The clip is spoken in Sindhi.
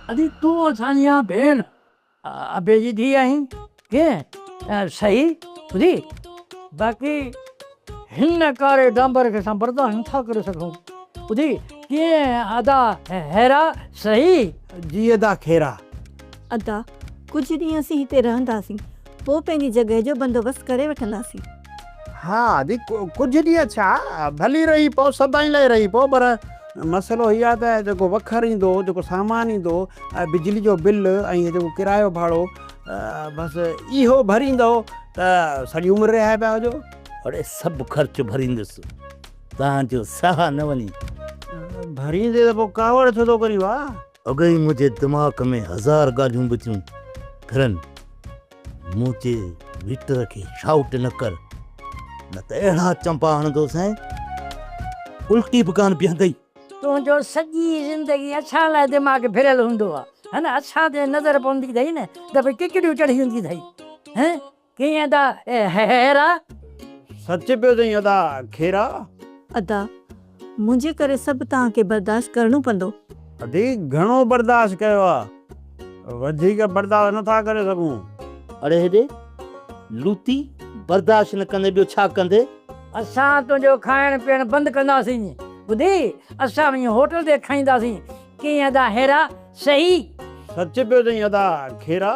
ادي تون اسان جي آن ڀيڻ ابي جي ڌيء آهين ڪيئن صحيح ٻڌي باقي هن ڪاري ڊانبر کي اسان برداشت نٿا ڪري سگهون ٻڌي ڪيئن ادا هيرا صحيح. جي ادا خيرا. ادا ڪجهه ڏينهن اسين هتي رهنداسين پوء پنهنجي جڳهه جو بندوبست ڪري وٺنداسين. ها ادي ڪجهه ڏينهن ڇا ڀلي رهي پئو سدائين لاء رهي پئو پر مسئلو هي آهي ته جيڪو وکر ايندو جيڪو سامان ايندو بجلي جو بل ۽ هي جيڪو ڪرايو ڀاڙو بس اهو ڀريندو ته سڄي عمر رهائي پيا هجو. اڙي سڀ خرچ ڀريندس تان جو ساهه نه وڃي. ڀريندي ته پوء ڪاوڙ ڇو ٿو ڪرين ڀاء. اڳ ئي منهنجي دماغ ۾ هزار ڳالهيون به ٿيون ڦرن. منهنجي ويٽر کي شائوٽ نه ڪر، نه ته اهڙا چنپا هڻندوسانء، الٽي به ڪانه بيهندئي. تنهنجو سڄي زندگي اسان لاء دماغ ڦريل هوندو آ ها نه اسان تي نظر پوندي اٿئي نه ته ڀئي ڪڪڙيون چڙهي ويندي اٿئي هين ڪيئن ادا هيرا. سچ پيو چئين ادا کيرا. ادا منهنجي ڪري سڀ توهان کي برداشت ڪرڻو پوندو. ادي گهڻو برداشت ڪيو آ وڌيڪ برداشت نه ٿا ڪري سگهون. اڙي هيڏي لوتي برداشت نه ڪندي ٻيو ڇا ڪندي. اسان تنهنجو کائڻ پيئڻ بند ڪنداسين ٻڌي اسان وڃي هوٽل تي کائينداسين ڪيئن ادا هيرا صحيح. سچ پيو چئين ادا کيرا.